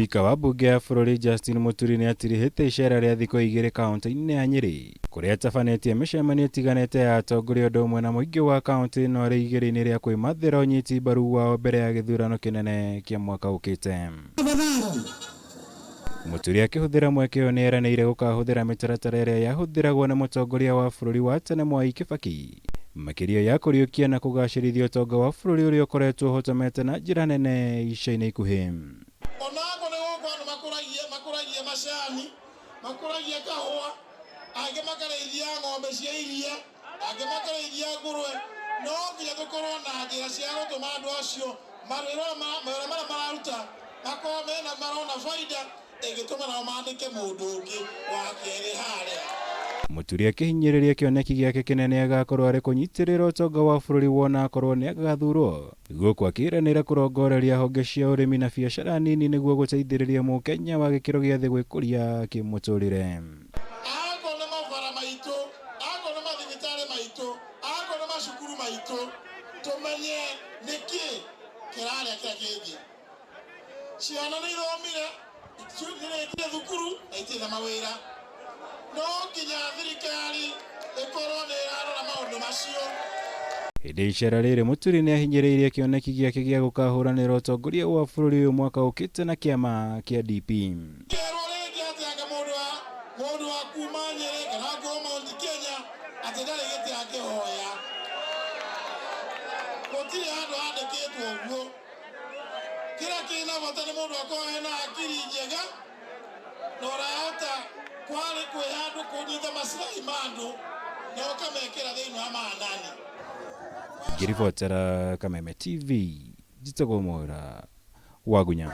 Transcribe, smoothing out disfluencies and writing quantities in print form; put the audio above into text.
Spika wa mbunge ya bũrũri Justin Muturi nĩ atirihĩte icera rĩa thikũ igĩrĩ kaunti-inĩ ya Nyĩrĩ kũrĩa atabanĩtie mĩcemanio ĩtiganĩte ya atongoria ũndũ ũmwe na mũingĩ wa kaunti ĩno arĩ igeria-inĩ rĩa kwĩmathĩra ũnyiti mbaru wao mbere ya gĩthurano kĩnene kĩa mwaka ũkĩte. Muturi akĩhũthĩra mweke ũyũ nĩ eranĩire gũkahũthĩra mĩtaratara ĩrĩa yahũthĩragwo nĩ mũtongoria wa bũrũri wa tene Mwai Kibaki makĩria ya kũriũkia na kũgacĩrithia ũtonga wa bũrũri ũrĩa ũkoretwo ũhotomete na njĩra nene ica-inĩ ikuhĩ. Onako nĩ gũkũ andũ makũragia makũragia macani, makũragia kahũa, angĩ makarĩithia ng'ombe cia iria, angĩ makarĩithia ngũrwe. No nginya tũkorwo na njĩra cia gũtũma andũ acio mawĩra mawĩra marĩa mararuta makorwo mena marona baida ĩngĩtũma nao mandĩke mũndũ ũngĩ wa kerĩ harĩa. Muturi akĩhinyĩrĩria kĩoneki gĩake kĩnene agakorwo arĩ kũnyitĩrĩra ũtonga wa bũrũri wona akorwo nĩ agathurwo gũkũ akĩranĩra kũrongoreria honge cia ũrĩmi na biacara nini nĩguo gũteithĩrĩria mũkenya wa gĩkĩro gĩa thĩ gwĩkũria kĩmũtũrĩre. Akorwo nĩ mabara maitũ, akorwo nĩ mathibitarĩ maitũ, akorwo nĩ macukuru maitũ, tũmenye nĩkĩ kĩrarĩa kĩrĩa kĩngĩ. Ciana nĩ ithomire, nĩrĩkire thukuru na itirĩ na mawĩra. No nginya thirikari ĩkorwo nĩ ĩrarora maũndũ macio. Hĩndĩ ya icera rĩrĩ Muturi nĩ ahinyĩrĩirie kĩoneki gĩake gĩa gũkahũranĩra ũtongoria wa bũrũri ũyũ mwaka ũkĩte na kĩama kĩa DP. Kerwo rĩngĩ atĩ anga mũndũ wa mũndũ wa kuma Nyĩrĩ kana wa kuma Mount Kenya atĩ ndarĩ gĩtĩ angĩhoya. Gũtirĩ handũ handĩkĩtwo ũguo. Kĩrĩa kĩna bata nĩ mũndũ akorwo ena akiri njega na ũrahota kwarĩ kwĩ handũ kũnyita maslahi ma andũ na ũkamekĩra thĩinĩ wa maanani. Ngĩribotera Kameme TV, njĩtagwo Mwaura Wagunya.